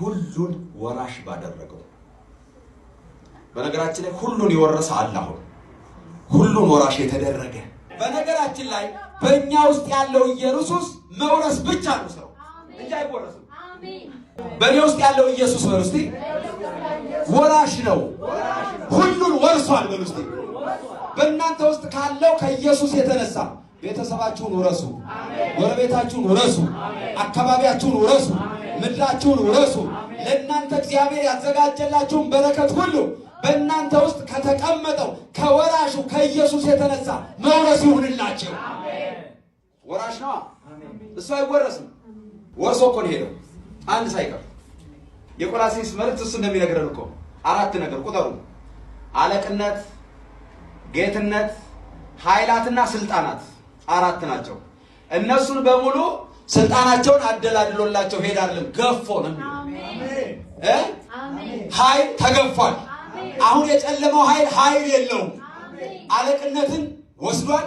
ሁሉን ወራሽ ባደረገው። በነገራችን ላይ ሁሉን የወረሰ አለ። አሁን ሁሉን ወራሽ የተደረገ። በነገራችን ላይ በእኛ ውስጥ ያለው ኢየሱስ መውረስ ብቻ ነው ስራው እንጂ አይወረስም። በእኔ ውስጥ ያለው ኢየሱስ በሉ እስቲ ወራሽ ነው። ሁሉን ወርሷል በሉ እስቲ። በእናንተ ውስጥ ካለው ከኢየሱስ የተነሳ ቤተሰባችሁን ውረሱ፣ ጎረቤታችሁን ውረሱ፣ አካባቢያችሁን ውረሱ፣ ምድራችሁን ውረሱ። ለእናንተ እግዚአብሔር ያዘጋጀላችሁን በረከት ሁሉ በእናንተ ውስጥ ከተቀመጠው ከወራሹ ከኢየሱስ የተነሳ መውረስ ይሁንላችሁ። ወራሽ ነዋ፣ እሱ አይወረስም። ወርሶ እኮ ነው የሄደው አንድ ሳይቀር። የቆላስይስ መልእክት እሱ እንደሚነግረን እኮ አራት ነገር ቁጠሩ። አለቅነት፣ ጌትነት፣ ኃይላትና ስልጣናት አራት ናቸው። እነሱን በሙሉ ስልጣናቸውን አደላድሎላቸው ሄድ አይደለም ገፎ ነው የሚለው እ ኃይል ተገፏል። አሁን የጨለመው ኃይል ኃይል የለውም። አለቅነትን ወስዷል፣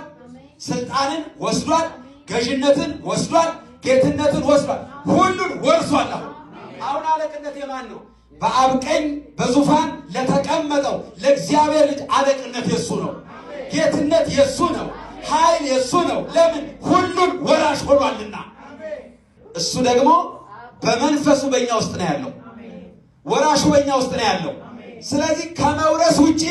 ስልጣንን ወስዷል፣ ገዥነትን ወስዷል፣ ጌትነትን ወስዷል፣ ሁሉን ወርሷል። አሁን አለቅነት የማን ነው? በአብ ቀኝ በዙፋን ለተቀመጠው ለእግዚአብሔር ልጅ አለቅነት የሱ ነው። ጌትነት የሱ ነው። ኃይል የሱ ነው። ለምን? ሁሉን ወራሽ ሆኗልና። እሱ ደግሞ በመንፈሱ በእኛ ውስጥ ነው ያለው። ወራሹ በእኛ ውስጥ ነው ያለው። ስለዚህ ከመውረስ ውጪ